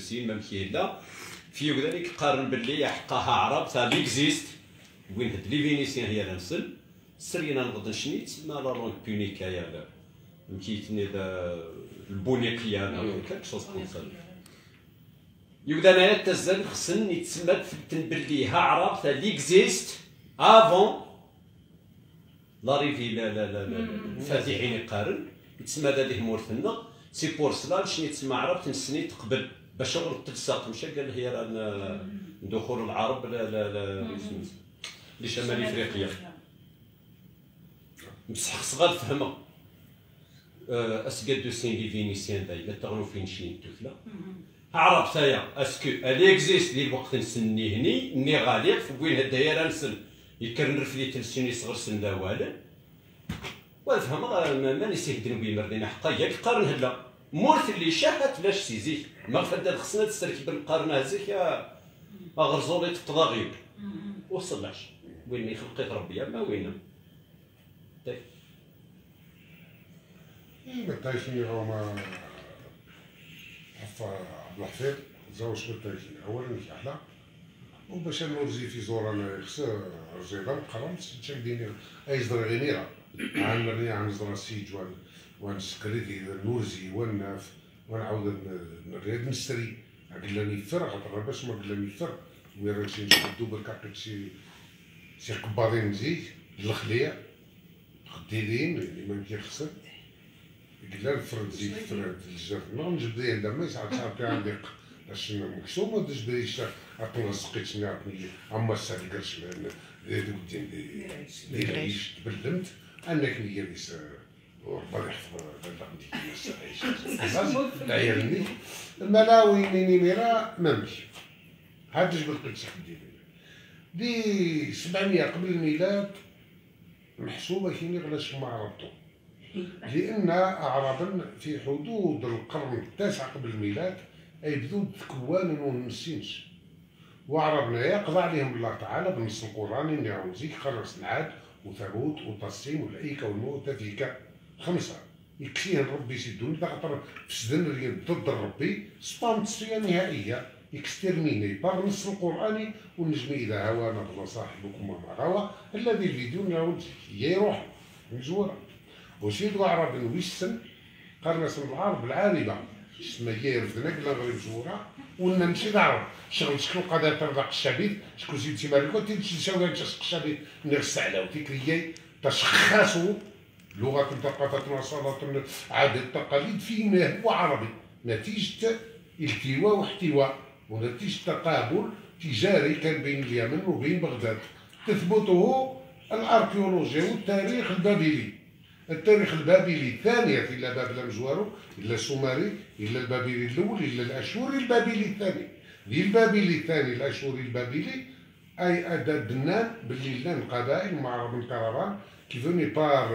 سين ما لا في وذلك قارن باللي حقاها عرب تا ليكزيست وين هاد لي فينيسيان هي لانسل سرينا نغد نشني تسمى لا لونغ بونيكا يا مكيتني البونيقيه كيك شوز كوم سا يبدا انايا تزال خصن يتسمى باللي ها عرب تا ليكزيست افون لاريفي لا لا لا الفاتحين يقارن يتسمى هذا ليه مورثنا سي بور سلا شنو تسمى عرب تنسني تقبل باش غير تلصق مشى قال هي راه دخول العرب لا لا لا لشمال افريقيا بصح خص غير تفهمها اسكاد دو سين لي فينيسيان دايما تغنو فين شي التفله عرب تايا اسكو الي اكزيست ديال الوقت نسني هني ني غاليق وين هدايا راه نسن يكرر في تلسيني صغر سن لا والو وفهم ما نسيهدن بي مردين حقا ياك قارن هلا مورث اللي شافت لاش سيزيك ما فداد خصنا تستركب القرن هزيك يا اغرزولي تقضى وصلش وين خلقيت ربي ما وين طيب بالتايشني هما حفا عبد الحفيظ زوج بالتايشني اولا نجحنا وباش نورزي في زوران خص رزيضه مقرم تشديني اي زرا غينيرا عن عن زرا سيج وان سكريتي نورزي وناف ونعاود نريد نستري قلاني فرغ باش ما قلاني فرغ ويرا نمشي نشدو بالكاقيت سي قباضين زيت الخليع خديدين اللي ما كيخسر قلنا نفرد زيت فرد الجر نجبد ليه ما ساعات ساعات عندي باش مكسوم وتجبد لي عطني سقيت عطني اما الساعة القرش ديال العيش تبلمت انك نيا ليس وربما يحفظ العيالني الملاوي نيني ميرا ممشي هاد جبل قلت دي 700 قبل الميلاد محسوبة كيني غلاش ما عربتو لأن أعرابا في حدود القرن التاسع قبل الميلاد أي بدو تكوان ونسينش وعربنا يقضى عليهم الله تعالى بالنص القرآني نعوزيك خرس العاد وثمود وتصيم والأيكة والمؤتفكة خمسة يكفيهم ربي سيدوني خاطر فسدن ضد ربي سبام تصفية نهائية اكسترميني بار النص القرآني والنجم إذا هوى نضل صاحبكم وما غوى الذي الفيديو نعود يروح نزورا وسيد عرب ويسن قرنس العرب العاربة اسمها يرفدنا قلنا غريب زورا ولا نمشي نعرف شغل شكون قادر ترضى الشبيب شكون زيد تيماريكو تيتساوي الشبيب نغس على وتيكريي تشخصوا لغة ثقافة وصلاة عادة التقاليد فيما هو عربي نتيجة التواء واحتواء ونتيجة تقابل تجاري كان بين اليمن وبين بغداد تثبته الاركيولوجيا والتاريخ البابلي. التاريخ البابلي الثانية إلا بابل مزوارو إلا السومري إلا البابلي الأول إلا الأشوري البابلي الثاني. ذي البابلي الثاني الأشوري البابلي أي أدى دنان باللي لان قبائل مع عرب الكرفان qui venaient par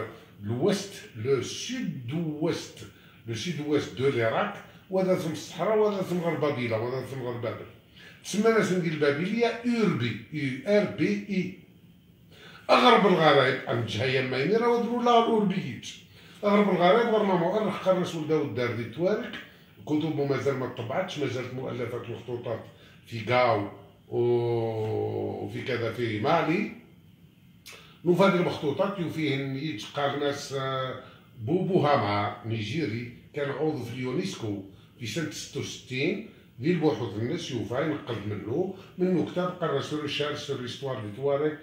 l'ouest le sud-ouest le sud-ouest de l'Irak وهذا ثم الصحراء وهذا ثم غرب بابيلا وهذا ثم غرب بابل. تسمى ناس ندير البابلية أوربي U R B I. أغرب الغرايب عند جهيا مايني راه ودروا لها الأوربيات. أغرب الغرايب ورنا مؤرخ قرنس ولداو الدار دي توارك كتبه مازال ما طبعتش مازالت مؤلفات مخطوطات في غاو وفي كذا في مالي. نوفا المخطوطات وفيهن يتقال ناس بوبو هاما نيجيري كان عضو في اليونسكو في سنة 66 ديال البحوث الناس يوفا ينقل منه كتاب قرا sur recherche sur l'histoire des Touaregs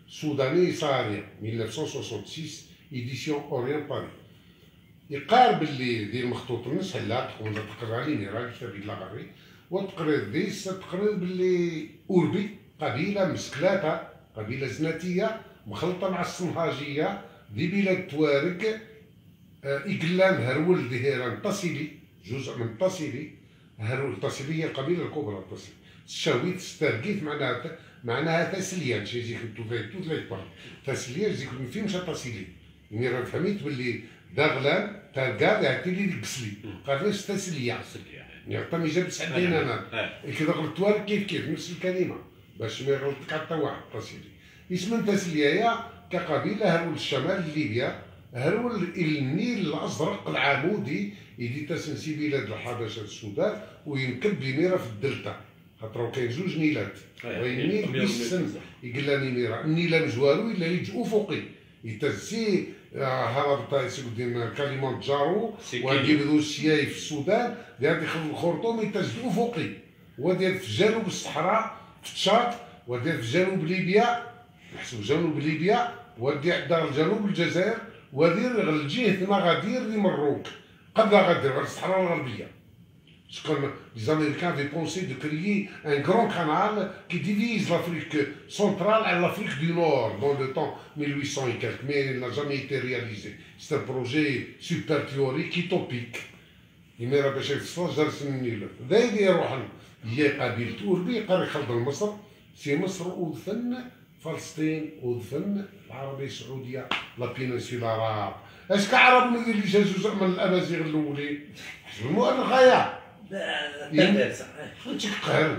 soudanais sahariens 1966 éditions Orient Paris. يقارب اللي ديال المخطوط الناس هلا تقول تقرا لي راه كتاب لا غري وتقرير ديس تقرير باللي اوربي قبيلة مسكلاته قبيلة زناتيه مخلطه مع الصنهاجيه دي بلاد توارق إقلام هرول دهيران تصيلي جزء من تصيلي هرول تصيلي هي القبيلة الكبرى تصيلي الشاويت ستاركيت معناها تسلية شي يجيك تو تسلية يجيك ما فيهمش تصيلي يعني راه فهمت باللي داغلان تاركا يعطي لي الكسلي قالش تسلية يعني عطاني جاب سعدين انا كي داخل التوارق كيف كيف نفس الكلمة باش ما يغلطك حتى واحد تصيلي اسم تسلية كقبيلة هرول الشمال ليبيا هرول النيل الأزرق العمودي يدي تسنسي بلاد الحبشة السودان وينكب ميرا في الدلتا، خاطر كاين زوج نيلات، وين نيل السن يقلاني ميرا، النيل مزوارو الا يجي افقي يتسي هرب تاع سيدنا كاليمانجارو ودير السياي في السودان، دير يخرج الخرطوم يتز افقي، ودير في جنوب الصحراء في تشاد، ودير في جنوب ليبيا نحسب جنوب ليبيا، ودير دار جنوب الجزائر، ودير الجهة مغادير لمروك قبل غادير على الصحراء الغربية. Comme les Américains avaient pensé de créer un grand canal qui divise l'Afrique centrale à l'Afrique du Nord dans le temps 1800 et quelques, mais il n'a jamais été réalisé. C'est un projet super théorique, utopique. يميرا باش يفصل جالس النيل ذا يروح هي قبيلة أوربي قال يخلط مصر سي مصر ودفن فلسطين ودفن العربية السعودية la péninsule arabe. est-ce que عرب من اللي جا جزء من الأمازيغ الأولين حسب المؤرخ يا لا قهر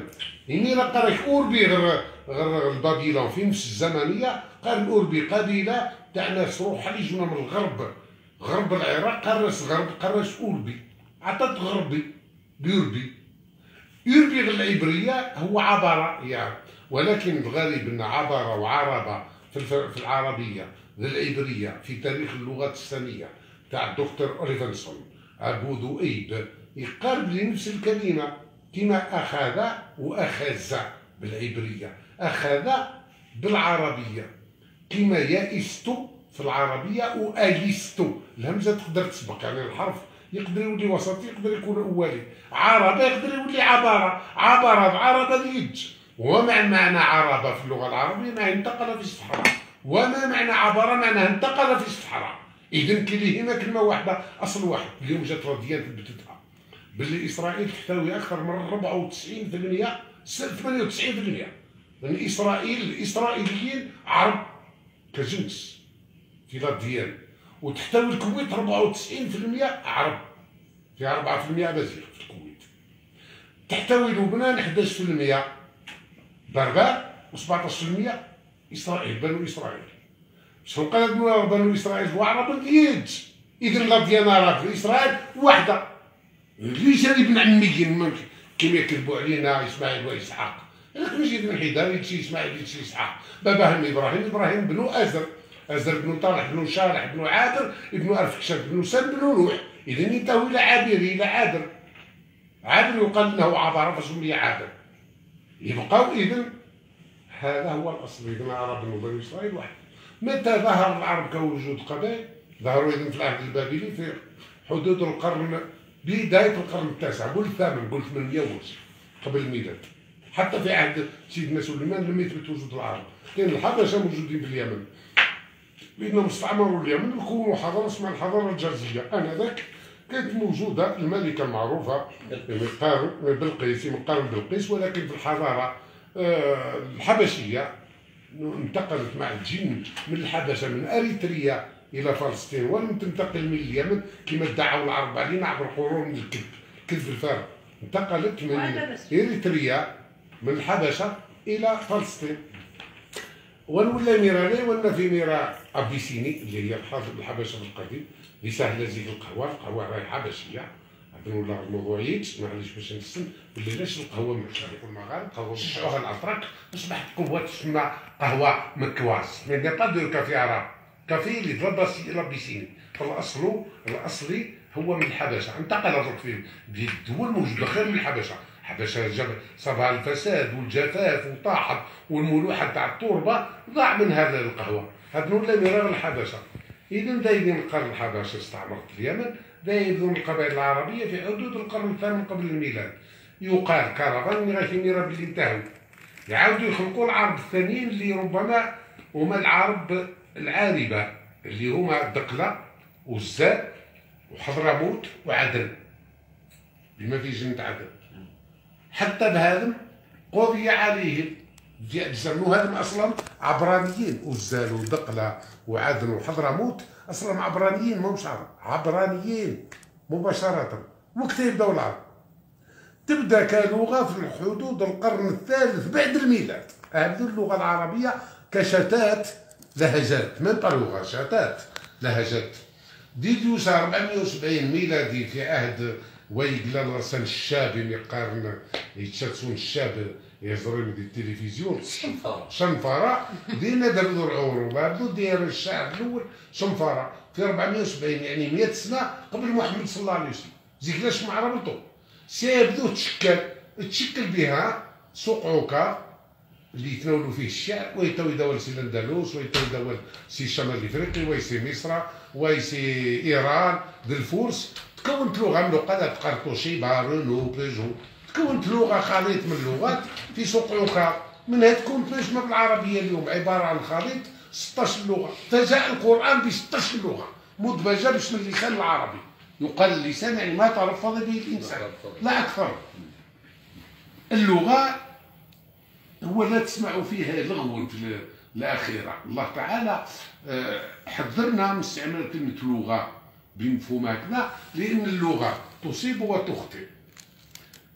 يعني لا قراك أوربي غير غير البابيلون في نفس الزمنية قال أوربي قبيلة تاع ناس روح اللي جونا من الغرب غرب العراق قرس غرب قرس أوربي عطات غربي بيوربي يوربي غير العبرية هو عبرة يعني، ولكن الغريب أن عبرة وعربة في العربية للعبرية في تاريخ اللغات السامية تاع الدكتور أوليفنسون أبو ذؤيب يقارب لنفس الكلمة كما أخذ وأخذ بالعبرية أخذ بالعربية كما يئست في العربية وأيست الهمزة تقدر تسبق يعني الحرف يقدر يولي وسطي يقدر يكون أولي عربة يقدر يولي عبارة عبارة بعربة يج. وما معنى عربة في اللغة العربية؟ معنى انتقل في الصحراء. وما معنى عبارة؟ معناها انتقل في الصحراء. إذا كليهما كلمة واحدة أصل واحد. اليوم جات راديان ثبتتها باللي إسرائيل تحتوي أكثر من 94% 98% من إسرائيل الإسرائيليين عرب كجنس في l'ADN، وتحتوي الكويت 94% عرب فيها 4% أمازيغ في الكويت. تحتوي لبنان 11% بربر و17% إسرائيل بنو إسرائيل. شنو قال بنو إسرائيل وعرب ديج. إذا l'ADN arabe إسرائيل واحدة. ليش ابن عميين كيما يكذبوا علينا إسماعيل وإسحاق؟ لك ماشي ابن حيدر يجي إسماعيل يجي إسحاق، باباهم إبراهيم، إبراهيم بن أزر، أزر بن طارح بن شارح بن عابر بن أرفكشاد بن سام بن نوح. إذا انتهوا إلى عابر إلى عابر. عابر يقال أنه عبر فسمي عابر. يبقاو إذا هذا هو الأصل. إذا العرب وبنو إسرائيل واحد. متى ظهر العرب كوجود قبائل؟ ظهروا إذا في العهد البابلي في حدود القرن بداية القرن التاسع، قول الثامن، قول 800 قبل الميلاد. حتى في عهد سيدنا سليمان لم يثبت وجود العرب. كاين الحبشة موجودين في اليمن. لأنهم استعمروا اليمن وكونوا حضارة اسمها الحضارة الجرزية. آنذاك كانت موجودة الملكة المعروفة بلقيس، مقارن بلقيس، ولكن في الحضارة الحبشية انتقلت مع الجن من الحبشة من أريتريا إلى فلسطين، ولم تنتقل من اليمن كما ادعوا العرب علينا عبر قرون الكذب، كذب الفارغ. انتقلت من إريتريا من الحبشة إلى فلسطين. ونولى ميرالي ولا في ميرا أبيسيني اللي هي الحبشة في القديم اللي سهلة زيد القهوة، القهوة راهي حبشية. هذا ولا الموضوعيات معليش باش نسن باللي علاش القهوة مشارق المغارب قهوة شجعوها الأتراك أصبحت قوة تسمى قهوة مكواس. mais n'y a pas de café arabe، café اللي l'Abyssinie. فالأصل الأصلي هو من الحبشة، انتقل درك في الدول موجودة خير من الحبشة. الحبشة جاب صابها الفساد والجفاف وطاحت والملوحة تاع التربة ضاع من هذا القهوة. هاد ولا ميرا الحبشة. إذا دايرين القرن الحبشة استعمرت اليمن، دايرين القبائل العربية في حدود القرن الثامن قبل الميلاد. يقال كرفان غادي ميرا باللي انتهوا. يعاودوا يخلقوا العرب الثانيين اللي ربما هما العرب العاربة اللي هما الدقلة والزاد وحضرموت وعدن بما في جنة عدن. حتى بهذم قضي عليهم زعما هذم اصلا عبرانيين، وزال ودقله وعدن وحضرموت اصلا عبرانيين ماهمش عرب، عبرانيين مباشرة. وقت يبداو العرب تبدا كلغة في حدود القرن الثالث بعد الميلاد. هذه اللغة العربية كشتات لهجات، من لغة شتات لهجات. ديديوس 470 ميلادي في عهد ويقلا رسان الشاب يقارن يتشاتسون الشاب يزرين دي التلفزيون شنفرة دينا داروا العروبة بدو دير الشعر الاول شنفرة في 470 يعني 100 سنة قبل محمد صلى الله عليه وسلم. زيكلاش مع ربطو سيبدو تشكل بها سوق عكا اللي يتناولوا فيه الشعر، ويتاو يداول سي الاندلس، ويتاو يداول سي الشمال الافريقي، ويسي مصر، ويسي ايران الفرس. تكونت لغة من لغات قرطوشي بارونو بيجو، تكونت لغة خليط من اللغات في سوق عكا. منها تكونت نجمه بالعربية اليوم عبارة عن خليط 16 لغة. فجاء القران ب 16 لغة مدمجه باسم اللسان العربي. يقال اللسان يعني ما تلفظ به الانسان لا اكثر. اللغة هو لا تسمع فيها لغو في الاخرة. الله تعالى حذرنا من استعمال كلمة لغة بمفهوم هكذا، لان اللغة تصيب وتخطئ.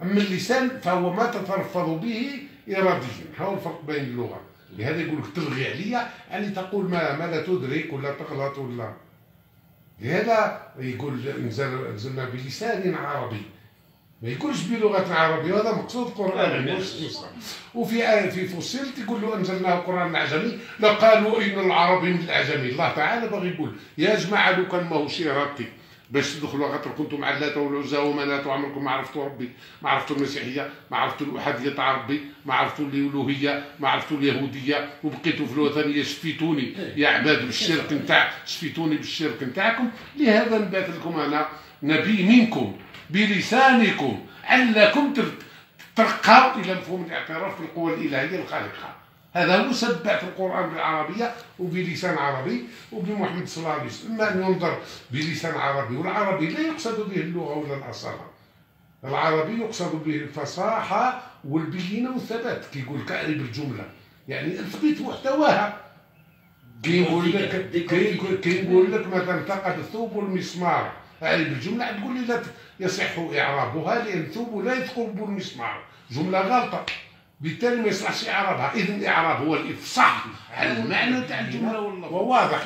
اما اللسان فهو ما تتلفظ به اراديا. هو الفرق بين اللغة. لهذا يقول لك تلغي عليا يعني تقول ما لا تدرك ولا تغلط ولا. لهذا يقول نزلنا بلسان عربي، ما يقولش بلغة عربية، وهذا مقصود القرآن. وفي آية في فصلت يقول له أنزلناه قرآن أعجمي لقالوا إن العربي من الأعجمي. الله تعالى باغي يقول يا جماعة لو كان ماهوش إرادتي باش تدخلوا خاطر كنتم مع اللات والعزى ومنات وعمركم ما عرفتوا ربي، ما عرفتوا المسيحية، ما عرفتوا الأحادية تاع ربي، ما عرفتوا الألوهية، ما عرفتوا اليهودية، وبقيتوا في الوثنية. شفيتوني يا عباد بالشرك نتاع، شفيتوني بالشرك نتاعكم. لهذا نبعث لكم أنا نبي منكم بلسانكم علكم ترقاو الى مفهوم الاعتراف بالقوة الالهية الخالقه. هذا هو سبب بعث القران بالعربية وبلسان عربي وبمحمد صلى الله عليه وسلم. اما ان ينظر بلسان عربي، والعربي لا يقصد به اللغة ولا الاصالة، العربي يقصد به الفصاحة والبينه والثبات. كيقول لك اعرب الجملة يعني اثبت محتواها. كيقول لك مثلا انتقد الثوب والمسمار، اعرب الجملة تقول لي لا يصح اعرابها لان الثوب لا يثقب بالمسمار، جملة غلطه، بالتالي ما يصلحش اعرابها. اذا الاعراب هو الافصاح على المعنى تاع الجملة وواضح،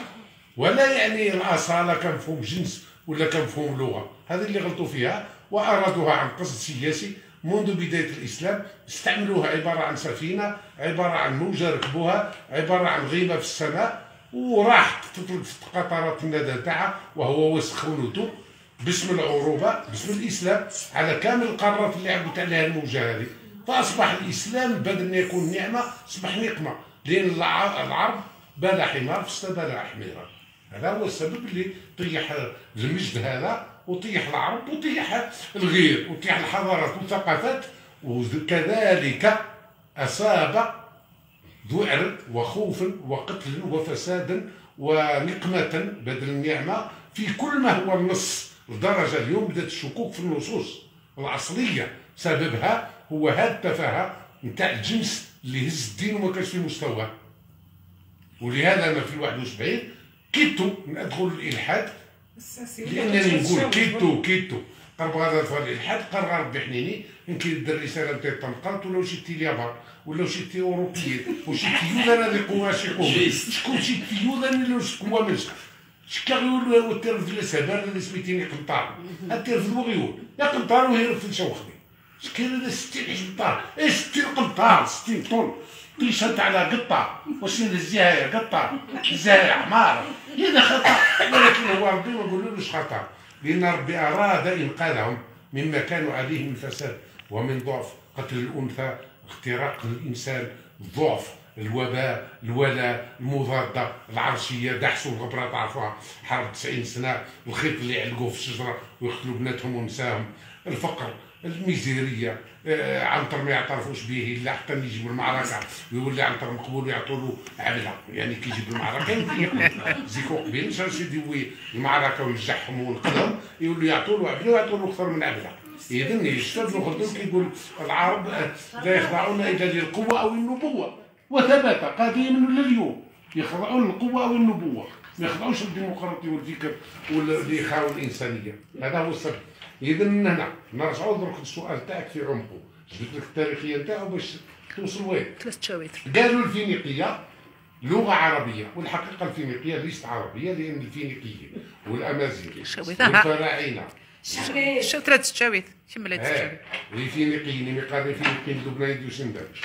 ولا يعني الاصالة كمفهوم جنس ولا كمفهوم لغة. هذه اللي غلطوا فيها وارادوها عن قصد سياسي منذ بداية الاسلام. استعملوها عبارة عن سفينة، عبارة عن موجه ركبوها، عبارة عن غيمة في السماء، وراحت تطلق في قطرات الندى تاعها وهو وسخ ونوتو باسم العروبة باسم الاسلام على كامل القارات اللي عبت عليها الموجه هذه. فاصبح الاسلام بدل ما يكون نعمه اصبح نقمه، لان العرب بلا حمار فسد بلا حميره. هذا هو السبب اللي طيح المجد هذا وطيح العرب وطيح الغير وطيح الحضارات والثقافات. وكذلك اصاب ذعر وخوف وقتل وفسادا ونقمه بدل النعمة في كل ما هو النص. لدرجة اليوم بدات الشكوك في النصوص الاصلية، سببها هو هذا التفاهة نتاع الجنس اللي هز الدين وما كانش في مستواه. ولهذا انا في 71 كيتو ندخل الالحاد، لانني نقول كيتو قرب غادا ندخل الالحاد، قرر ربي حنيني يمكن دير الرسالة نتاعي تنقلت ولا شي اليابان ولا شي اوروبيين وشي تيوذان هذه قوة شي قوة شكون شي تيوذان ولا شي قوة من شكا غيولو الترف ديال السبان اللي سميتيني قنطار الترف غيول يا قنطار وهي في شوخني شكون هذا 60 قنطار اي 60 قنطار 60 طن طيشت على قطة واش نهزيها يا قطة نهزيها يا حمار هذا خطا. ولكن هو ربي ما نقولولوش خطا، لان ربي اراد انقاذهم مما كانوا عليه من فساد ومن ضعف، قتل الانثى، اختراق الانسان، الضعف، الوباء، الولاء، المضادة، العرشيه، دحسوا الغبرة تعرفوها، حرب 90 سنة، الخيط اللي يعلقوه في الشجرة ويقتلوا بناتهم ونساهم، الفقر، الميزيريه، عنتر ما يعترفوش به الا حتى يجيبوا المعركة ويولي عنتر مقبول ويعطوا له عبله، يعني كي يجيب المعركة زيكو قبيل مش يدوي المعركة وينجحهم وينقذهم يولوا يعطوا له عبله ويعطوا له اكثر من عبله. اذا يشتد خلدون كيقول العرب لا يخضعون الا للقوة او النبوة، وثبت قديما لليوم يخضعون للقوة او النبوة، ما يخضعوش للديمقراطية والفكر والاخاء والانسانية. هذا هو السبب. اذا هنا نرجعوا درك للسؤال تاعك في عمقه، جبت لك التاريخية نتاعو باش توصل وين؟ ثلاث شواطر. قالوا الفينيقيه لغة عربية، والحقيقة الفينيقية ليست عربية لأن الفينيقيين والأمازيغ والفراعنة شو ثلاث تشاويت كملت تشاويت الفينيقيين مقارنة الفينيقيين لبنان يدوسندرج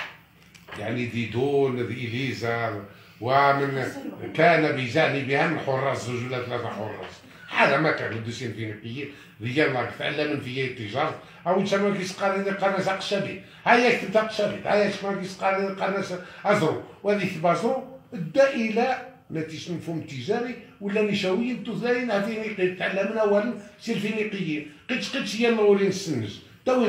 يعني ديدون ذي إليزا ومن كان بجانبها من حراس زوج ولا ثلاثة حراس هذا ما كان الدوسين الفينيقيين رجال ما تعلم من في التجارة أو تسمى كيسقاري قرنس أقشبي هيا كتبت أقشبي هيا تسمى كيسقاري قرنس أزرو وهذيك بازرو ادى الى نتيجة مفهوم تجاري ولا نشاويين تزاين فينيقي تعلمنا اولا سي الفينيقيين قدش قدش هي نولي نسنج تو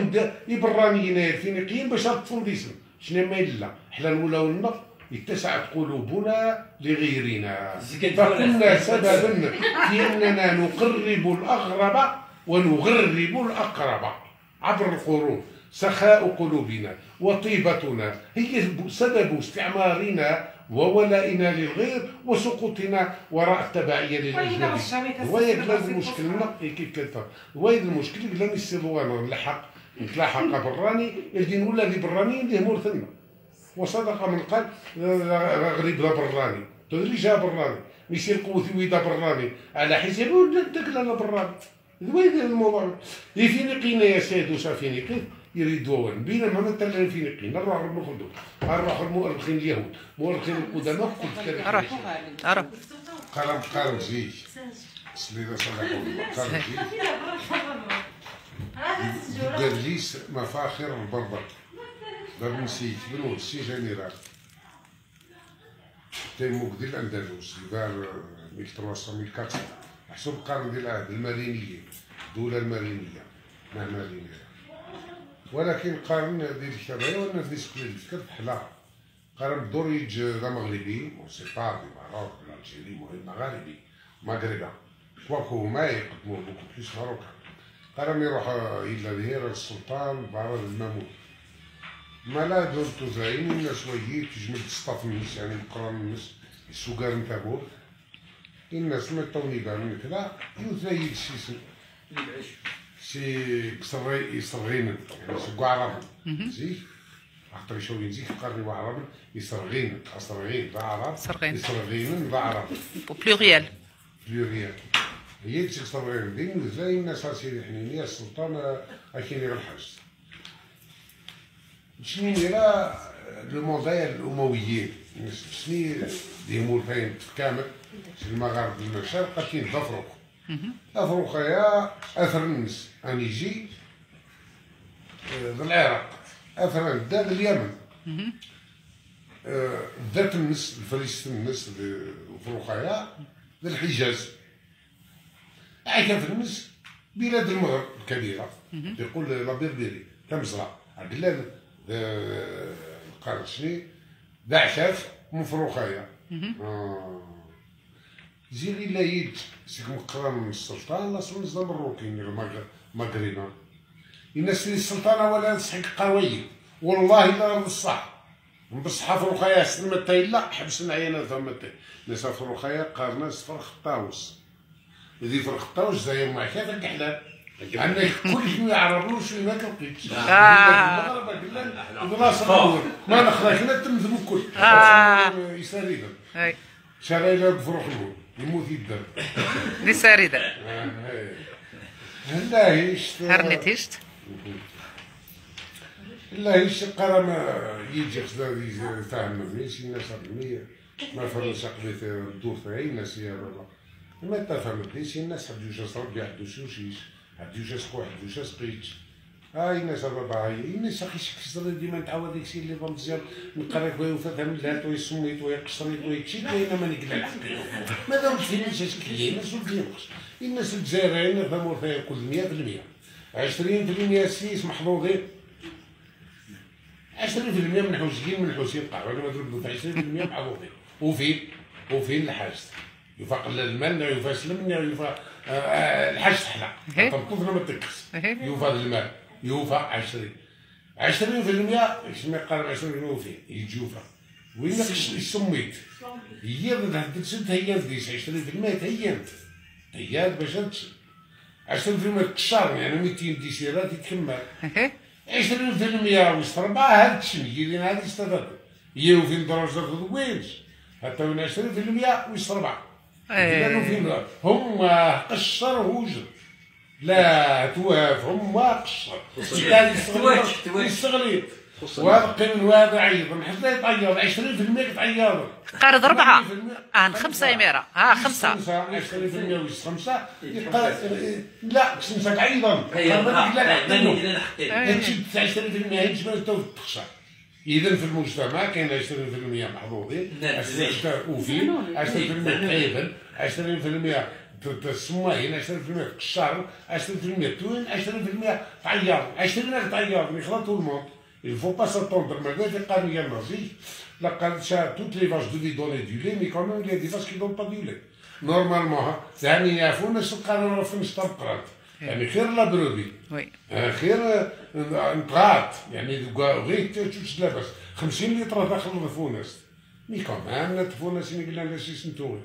البرانيين الفينيقيين باش تفونديسن شنو ما الا حنا نولاو النفط اتسعت قلوبنا لغيرنا فكنا سببا في اننا نقرب الاغرب ونغرب الاقرب عبر القرون. سخاء قلوبنا وطيبتنا هي سبب استعمارنا وولائنا للغير وسقوطنا وراء التبعية للاجنبي. هو يقلب المشكل كيف كذا هو المشكل قلنا نسيبو نلحق نتلاحق براني الدين ولا اللي براني اللي مورثنا. وصدق من قال غريب ذا براني تدري جا براني ميسير قوتي ويدا براني على حساب داك لا براني. وين الموضوع الفينيقيين يا سيد وشافينيقي يريدوا بينما مثلا الفينيقيين نروح نخدو نروح المؤرخين اليهود مؤرخين القدماء كل كذا اروح اروح قرم قرم زيج سلينا صلاح قرم زيج دبليس مفاخر البربر باب نسيت بنو سي جنرال تيموك ديال الاندلس دار 1300 1400 حسب القرن ديال العهد المرينيين الدولة المرينية ما مرينية ولكن قارن ديال الشباب وانا في سكويل حلا قارن دوريج ذا مغربي سي با دي ماروك الجيري المهم مغاربي مغربا كواكو هما يقدموا بوكو بلوس ماروكا قارن يروح الى ظهير السلطان بارد المامون ما لا دولتو زعيم الناس ويي تجمد سطاف الناس يعني مقران الناس السوكار نتاعو الناس ما طوني بان كذا يوثايد سي سي كسري يصرغين يعني سكو عرب زيك خاطر يشوي زيك قرني وعرب يصرغين اصرغين ذا عرب يصرغين ذا عرب بلوريال بلوريال هي تيصرغين دين زي الناس سيدي حنيني السلطان اكيني غير الحاج شنو لا لو موندايا الامويين شنو ديمور فين كامل المغارب المشارقه كاين افروق افروق يا اثر النس ان يجي العراق اثر دا اليمن ذات النس الفريس النس افروقيا الحجاز عايشه في النس بلاد المغرب الكبيرة يقول لا بيربيري تمزرع عبد القرشي دعشاف مفروخايا زيغي لا يد سيك مقران من السلطان لا سونز دا مروكين ماغرينا الناس اللي السلطان ولا نصحك قوي والله الا بصح بصح فروخايا سلمت لا حبسنا عينا ثمت ناس فروخايا قارناس فرخ الطاوس ذي فرخ الطاوس زي ما كان الكحلان عندك كل شيء يعرفوا شو ما كنلقيتش المغرب قلنا بلاصة ما نخرجنا تمثلوا الكل يساريدا شغاله بفروخ الهول يموت يدر لساريدا لا هيش هرني هيشت لا هيش قرا يجي خصنا فاهم ماشي الناس ما فهمش قضية الدور تاعي الناس يا بابا ما تفهم الناس حدو جاس ربي حدو شوشيش حدو جاس خو حدو جاس قيتش هاي الناس بابا هاي الناس اخي شكسر ديما نتعاود داكشي اللي مزيان نقرا كوي وفهم لا تو يسميت ويقصريت ويكشي كاين ما نقلع الحق ما دامش في الناس كاين الناس الديوخ الناس الجزائريين فهموا فيها كل 100% 20% سيس محظوظين 20% من حوسين من حوسين قاع ولا ما تردوا 20% محظوظين وفين الحاج يفاق المال يفا سلم يفا الحاج تحلق تنقذنا ما تكس يوفا المال يوفا 20 20% شنو يقارب 20% وفين يجوفا وين سميت هي تشد هي ديش 20% هي هي باش تشد 20% تشار يعني 200 ديسيرات يتكمل 20% وسط 4 هاد الشني اللي هاد استفادوا هي وفين درجة وينش حتى من 20% ويس 4 هم قشر ووجد لا تواف هم قشر يستغلي وهذا من وهذا عيط حتى يطير 20% تعيط قارض 4 5 يميرة ها 5 20% ويس 5 لا 5 ايضا لا تشد 20% هي تجبر تخسر. اذا في المجتمع كاين 20% محظوظين 20% وفين 20% تعيبا 20% تسماهين 20% قشار 20% توين 20% تعيار 20% تعيار يخلط tout le monde. Il faut pas s'attendre. Maintenant, في قانون النازي لا قال toutes les vaches devaient donner du lait, mais quand même il y a des vaches qui donnent pas du lait. Normalement يعني يعرفون اش القانون في نشطب يعني خير la brebis خير نطغات يعني غير تشوش لاباس 50 لتر داخل الفونس mais quand même الفونس اللي قلنا لا سنتوي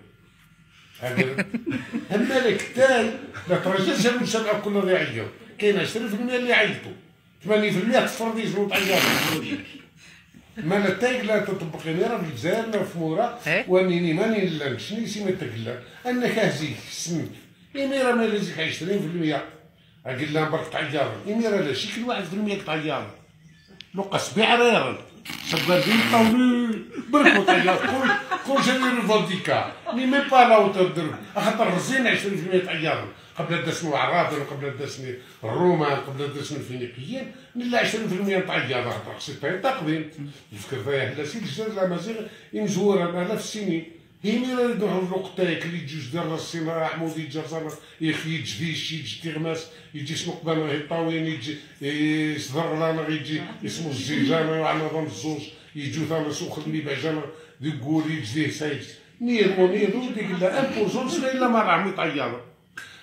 اما لك تاي لا ترجعش المجتمع كله اللي يعيط كاين 20% اللي يعيطوا 80% تفرض يجروا تعيطوا ما لا تايق لا تطبق غير في الجزائر لا في مورا وانيني ماني لا شنو سي ما تقلا انك هزيك سنت إميرا ما لازيك 20% قال لها برك تعيار إميرا لا شي كل 1% تعيار لقى سبع ريال سبع طاولي برك تعيار كل شي ريفونديكا mais même pas la hauteur در خاطر الرزين 20% تعيار قبل دسن العرب قبل دسن الرومان قبل دسن الفينيقيين لا 20% تعيار خاطر خصك تقديم يفكر فيها لا سي الجزائر الامازيغ يمزورا آلاف السنين هي ملي يروحوا الوقت تاعك اللي يجوز دار الصين حمودي الجزر يخي يجديش يجي تيغماس يجي سنقبان غيطاوين يجي صدرغلان يجي اسمو الزيجان وعلى نظام الزوج يجو ثاني سوق خدمي بعجان ديكول يجي سايج نيرمو نيرو ديك لا 1% الا ما راهم يطيروا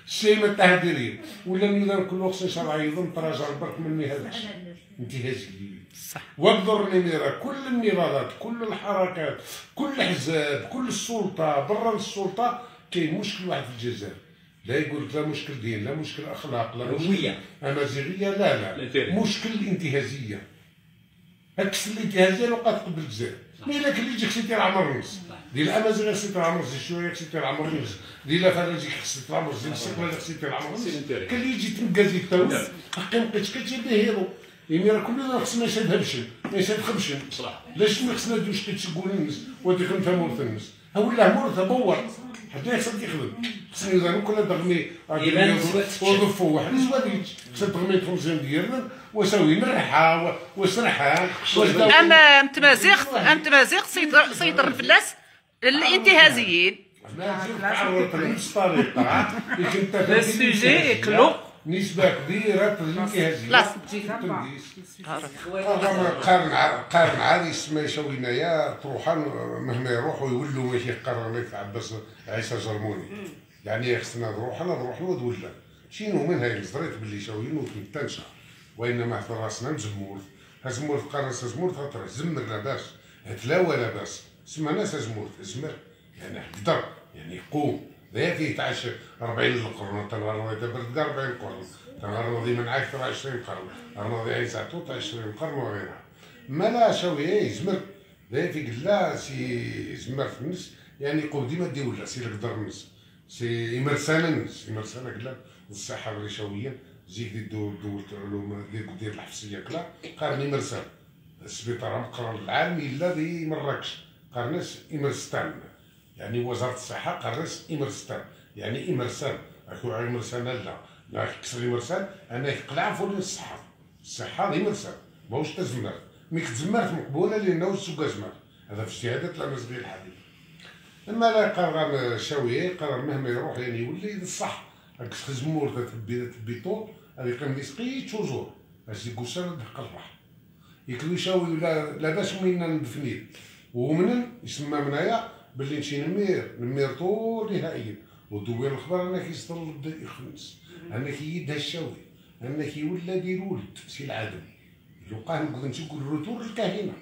الشيء ما التهديرين ولا النظام كل وقت شرع ايضا تراجع برك من هذا انتهازيين. صح. وانظر نميرة كل النضالات كل الحركات كل الأحزاب كل السلطة برا السلطة كاين مشكل واحد في الجزائر، لا يقول لك لا مشكل دين لا مشكل أخلاق لا مشكل أمازيغية لا لا مشكل الانتهازية. عكس الانتهازية لو قات قبل الجزائر، mais الا اللي يجيك سيتي العمر النص ديال الامازيغ سيتي العمر النص الشيوعية سيتي العمر النص ديال الافراجيك سيتي العمر النص ديال الاستقلال سيتي العمر النص كان اللي يجي تنقازي التاوس حقي مابقيتش كتجيب هيرو يعني راه كلنا خصنا نشد هبشن نشد خبشن علاش ما خصنا دوش كتقول الناس وديك انت مورث الناس ها ولا مورث بور حتى خصك يخدم خصني زعما كل دغمي وظفوا واحد زواليت خصك دغمي تونسيان ديالنا وساوي مرحه وسرحه. ام تمازيغ ام تمازيغ سيطر الفلاس الانتهازيين. Le sujet est clos. نسبة كبيرة للانتهازية. قارن عادي يسمى يشوينايا تروحان مهما يروحوا يولوا ماشي قرن لك عباس عيسى جرموني. يعني خصنا نروح انا نروح ولا شينو من هاي الزريت باللي شاويين وتنشا وانما في راسنا نزمور زمور قرن زمور خاطر زمر لاباس هتلاوى لاباس سما ناس زمور زمر يعني قدر يعني يقوم لا فيه تعيش 40 قرن تنهار برد 40 قرن تنهار من اكثر 20 قرن الرضي عيسى عطوط 20 قرن وغيرها ما لا شاوي يزمر لا في لا سي زمر في النص يعني يقوم ديما ديولا سي القدر النص سي يمرسانا النص يمرسانا كلا الصحة الرشاوية زيد دول دول العلوم ديال الحفصية كلا قارن يمرسان السبيطار مقرن العالمي الا دي مراكش قارنس يمرستان يعني وزارة الصحة قررت إمرستان يعني إمرسان أكو إمرسان لا لا كسر إمرسان أنا يقلع فوق الصحة الصحة إمرسان ماهوش تزمرت mais تزمرت مقبولة لأنه السوق زمر هذا في اجتهادات الأمازيغية الحديثة. أما لا قرر الشاوية قرر مهما يروح يعني يولي الصح عكس خزمور تبي تبي طول هذه قيم ديسقي تشوزور باش يقصر دق الراح يكلو شاوي ولا لاباس من ندفنيل ومن يسمى منايا باللي نمشي نمير طول نهائيا ودوين الخبر انك يصدر يخنس انك يدها الشاوي انك يولى دير ولد سي العدم لقاه نقول نقول retour الكاهنه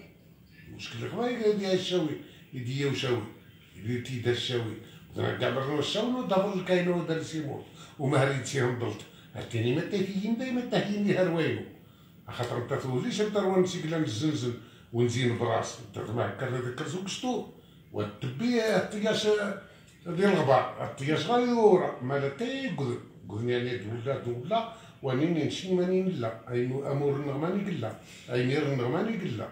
المشكل الخبر يديها الشاوي يديا وشاوي يديها الشاوي كاع برا الشاوي ودبر الكاهنه ودار سيمور وما هريتيهم ضلت هاتيني ما تاهيين دايما تاهيين ليها روايو خاطر انت توليش انت روان نسيكلا الزنزن ونزين براس انت ما هكا ذكر سوق وتبي الطياش ديال الغبار الطياش غير يورا مالا تيقدر قلنا يعني دولا دولا وانيني نشي ماني لا اي امور النغماني قلا اي مير النغماني قلا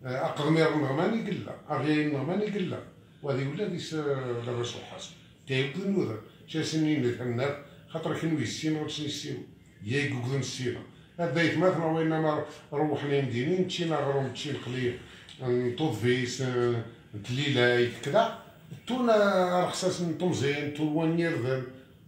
اقغمير النغماني قلا اغيا النغماني قلا وهذه ولا ديس لاباس وحاس تيقدر نوذر شاسنين النار خاطر كنو يسين غادي نسيو يا السيرة هذا يتماثل وإنما روحنا مدينين مشينا غروم مشي نقلي نطوفيس تليلاي كذا تونا رخصاص نطمزين تو نيرذن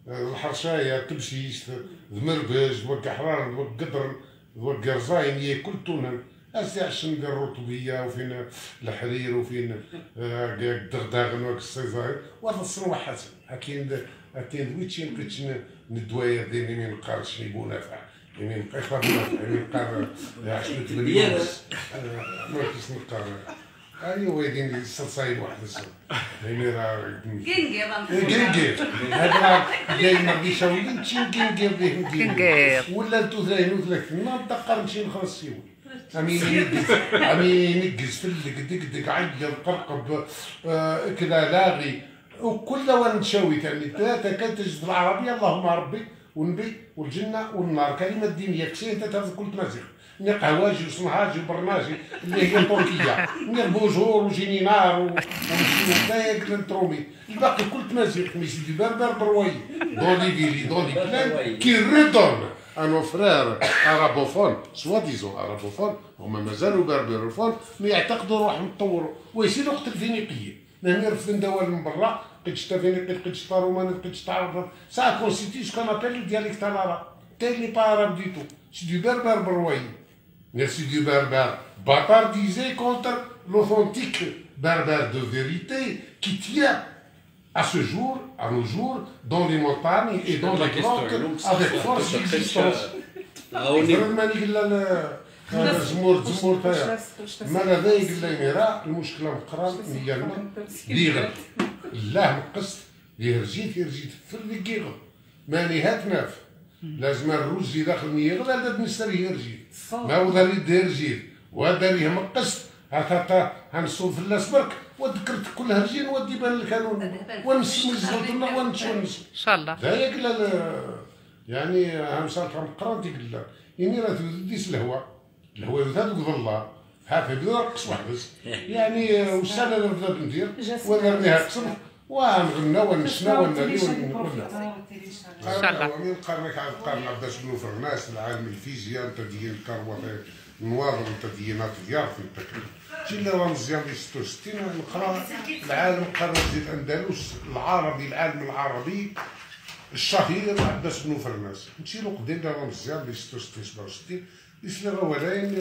الحرشايه تبسيس ذمربج ذوك حرار ذوك قدر ذوك قرزاين ياكل تونا اسي عشان ندير الرطوبيه وفين الحرير وفين الدغداغن وك السيزاي وهذا الصنوحات كاين كاين دويتشي بقيت ندواير ديالي من قارش بونافع يعني نبقى يعني نبقى 10 مليون ما كيش نبقى ايوا يديني الصلصايب واحد الصوت يعني راه كينغير كينغير هذا جاي ما غاديش نمشي كينغير كينغير ولا نتوثلاين وثلاث ننطق نمشي نخلص سيول عمي ينقز عمي ينقز فلك دق دق عيط قرقب كذا لاغي وكل ونشاوي يعني ثلاثة كانت تجد العربية اللهم ربي والنبي والجنة والنار كلمة دينية كسي انت تهز كل تمازيغ ني قهواجي وصنهاجي وبرناجي اللي هي تركيه ني بوجور وجيني نار ومشي نترومي الباقي كل تمازيغ mais c'est du berbère broyé dans les villes dans les plaines qui redonne à nos frères arabophones soi-disant arabophones هما مازالوا berbérophones mais يعتقدوا روحهم تطوروا ويسيروا وقت الفينيقيين نهني رفدن دوال من برا قد شتا فينيقي قد شتا روماني قد شتا عرب ça constitue ce qu'on appelle le dialecte arabe tel n'est pas arabe du tout c'est du berbère broyé mais c'est du berbère bâtardisé contre l'authentique berbère de vérité qui tient à ce jour, à nos jours, dans les montagnes et dans les grottes avec force d'existence. زمور زمور تايا ما لا يقول لي راه المشكلة مقران ديالنا ديغل الله مقص يرجيت يرجيت في اللي ماني هات ناف لازم الرز داخل نيغل هذا نستري يرجيت ما هو داري دير وداري مقص هاتا هنصوب في اللاس برك وذكرت كل هرجين ودي بان الكانون ونسمي ونشونس ان شاء الله ذاك يعني همسات مقران ديك لا يعني راه تديس الهواء الهواء هذا الله هاك بدا رقص وحبس يعني وسالا نبدا ندير ونرميها قسم ونغنى ونشنا ونري ونقولنا ان شاء الله ومن قرنك على القرن عباس بن فرناس العالم الفيزياء انت ديال الكروة النواظر انت ديال ديار في التكلم شي اللي راه مزيان في 66 نقرا العالم قرن ديال الاندلس العربي العالم العربي الشهير عباس بن فرناس مشي له قدام راه مزيان في 66 67 يسلي ولا يعني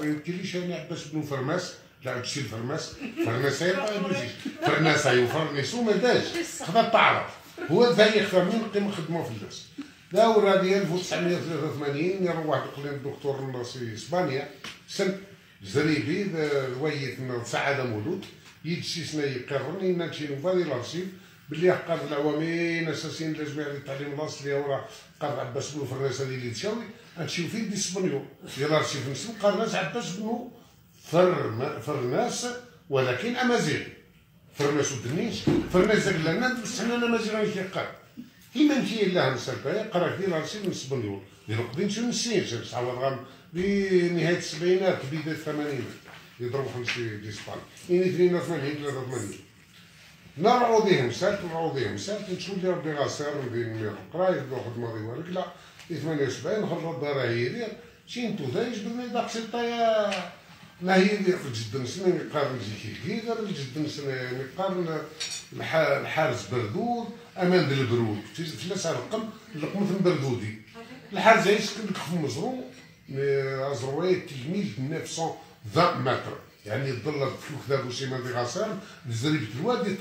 يمكنليش انا عباس بن فرماس لا عبسي الفرماس فرماس ما فرناس يفرنسو ما داش خدا التعرف هو ذا يخدم من قيمة خدمة في الناس لا ورا 1983 يروح دخل الدكتور الناصري اسبانيا سن زريبي ويت سعادة مولود يجي سنة يقررني نمشي نفادي الارشيف باللي قاد العوامين اساسيين لجميع التعليم الاصلي وراه قاد عباس بن فرناس هذه اللي تشاوي هادشي فين دي سبنيو ديال الارشيف نسم قرناس عباس بن فرناس ولكن امازيغ فرناس ودنيش فرناس داك لنا بصح حنا الامازيغ كيقرا كيما نمشي لها نسال قرا في الارشيف من سبنيول ديال قديم شنو نسيت تعوض غام بنهاية السبعينات بداية الثمانينات يضربوا خمسة دي اسبانيا يعني 82 83 نرعو سالت نرعو سالت نشوف لي ربي غاسر ندير القراية نبداو خدمة ديال ورقله 78 خرج الدار هي دير شي نتو ثايش بدنا داك سيطايا لا هي دير جدا سنة نقارن جيكي كيدر جدا سنة نقارن الحارس بردود امان ديال البرود فلاس على الرقم لقمة بردودي الحارس يسكن لك في مزرو ازروي تلميذ 920 متر يعني الظل كذا بوسيما دي غاسال زريبة الوادي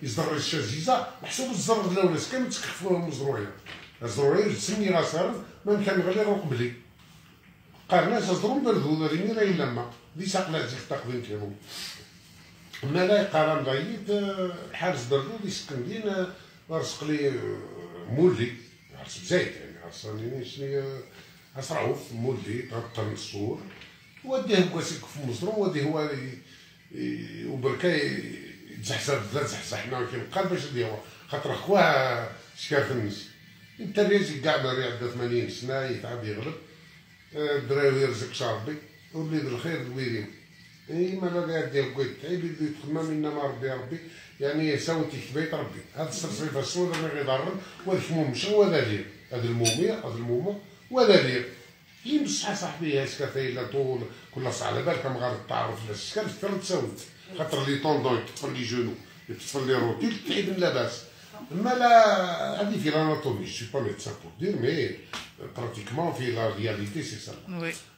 يزرع الشزيزة محسوب الزر الاولى كامل تكفوا المزروعيه الزروعيه تسمي غاسال ما كان غير قبلي قارناس زرون بردود ريني راهي لما دي ساقلا زيك تقديم كيرو ما لا يقارن بعيد حارس بردود يسكن دين رزق لي مولي عرس بزايد يعني عرس شنو عرس رعوف مولي تغطى الصور وديه كواسيك في مصر وديه هو وبركا تزحزح تزحزحنا كي نقال باش نديرو خاطر خواه شكاف الناس. انت ريزك كاع ما عندها 80 سنة يتعب يغلب الدراوي يرزق ربي وليد الخير دويرين. اي ما لا دير قويت تعيب يتخمم انما ربي ربي يعني ساوتي كبيت ربي هذا السرسري فالسود ما غيضرن وهذا الموم وهذا لير هذا المومي هذا المومه وهذا لير يمسح صاحبي هاسكا لا طول كل صح على بالك غير تعرف السكر كثر تساوت خاطر les tendons يتطفل les genoux يتطفل les rotules تعيب لاباس. ما لا هذه في l'anatomie je suis pas médecin pour dire mais pratiquement في la réalité c'est ça.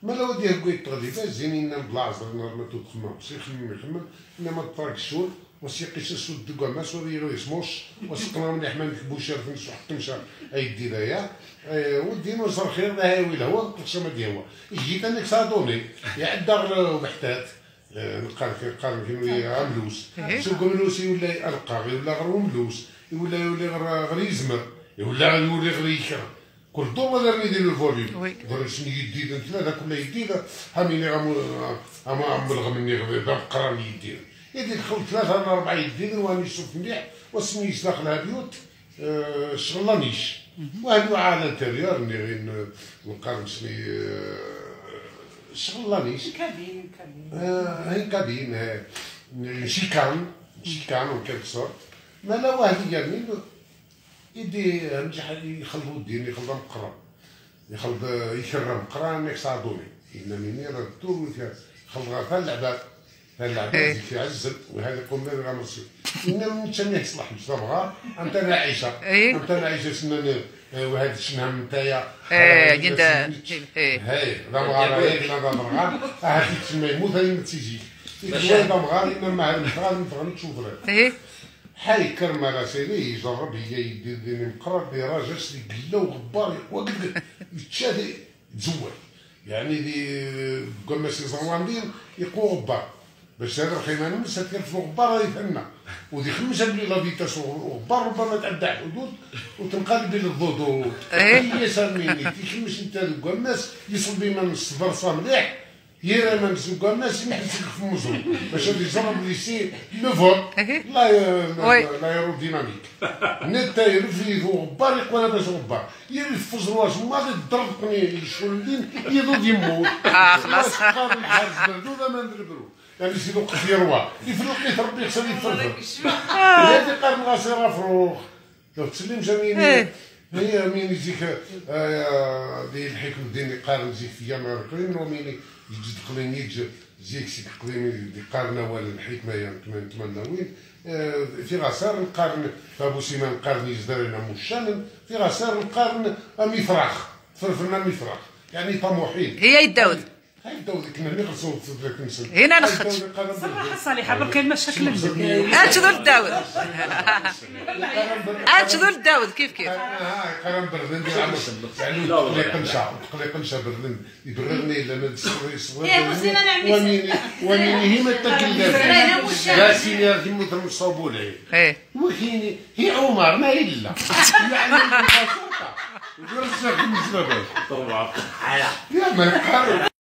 ما لا ودي قويت تغليفه زينين بلاعز ما تخمم يخمم يخمم انما طراك الشول وسيقيس السود دكوا ما سوري يسموش وسقنا مليح ما نكبوش في حتى اي ديرايا ودي نوصل خير لا هاوي هو تقسم دي هو يجي انك صادوني يعدى وحدات نقال قال في املوس سوق ملوسي ولا القى ولا غير ملوس ولا يولي غير يزمر ولا يولي غير يكره كل دور ولا يدير ال volume غير شنو يدير ثلاثة كل يدير هاميني غام ملغمني غير بقرا يدير يدير دخل ثلاثة ولا اربعة يدير واني نشوف مليح وسميش داخلها بيوت شغلانيش وهادو على l'intérieur ني غير نقارن سمي شغلانيش cabine cabine هي cabine chicane chicane en quelque sorte. ما لا واحد يعني يدي نجح يخلو الدين يخلط مقرا يخلط يكرم قرا انك صادوني ان مني راه الدور يخلط غير اللعبات اللعبات يعزل وهذا يقوم به غامرسي ان نتسميه يصلح مش تبغى انت انا عايشه انت انا عايشه سنة وهذا شنها نتايا ايه هاي لا لا لا هذه تسمى يموت هذه ما تيجي ذا مغار انما هذا نشوف حي كرمة راسيني يجرب هي يدير ديني مقرر دي راجل قلة وغبار وقد يتشاد يتزول يعني دي قلنا سي زرواندين يقوى غبار باش هذا الخيمة نمس في الغبار يفهمنا ودي خمسة بلي لا فيتاس غبار ربما تعدى حدود وتنقلب للضدود هي ساميني تيخمش انت الناس يصل بما الصدر مليح يرى ما نسوق الناس يحسك في مزون باش غادي يجرب ليسي لو فول لا l'aérodynamique نتا يرفي غبار يقول باش غبار يرفز رواس ما غادي ضربني الشولين يضد يموت خلاص الحارس بردو ما ندربرو يعني سيدو قف يروى يفرق ربي خصني يفرق هذه قرن راسي راه فروخ لو تسلم جميل هي مين يجيك دي الحكم الديني قارن زيك في ياما قليل ومين يجي قليل يجي زيك سيك قليل قارن ولا الحكمة يعني نتمنى وين في غسار نقارن ابو سيمان قارن يزدرنا مشان في غسار نقارن امي فراخ فرفرنا امي فراخ يعني طموحين هي يداود هاي داود كنا نخلصوا في هنا نخرج صراحة صالحه برك المشاكل اتشدو داود اتشدو داود كيف كيف قرن برلين يعني تقلي قنشه تقلي قنشه برلين يبررني لما يا مسلمة ومين ومين هي ما تكلف لا سيني في مثل مصابولي ايه وكيني هي عمر ما الا يعني يرزق من طبعا يا ما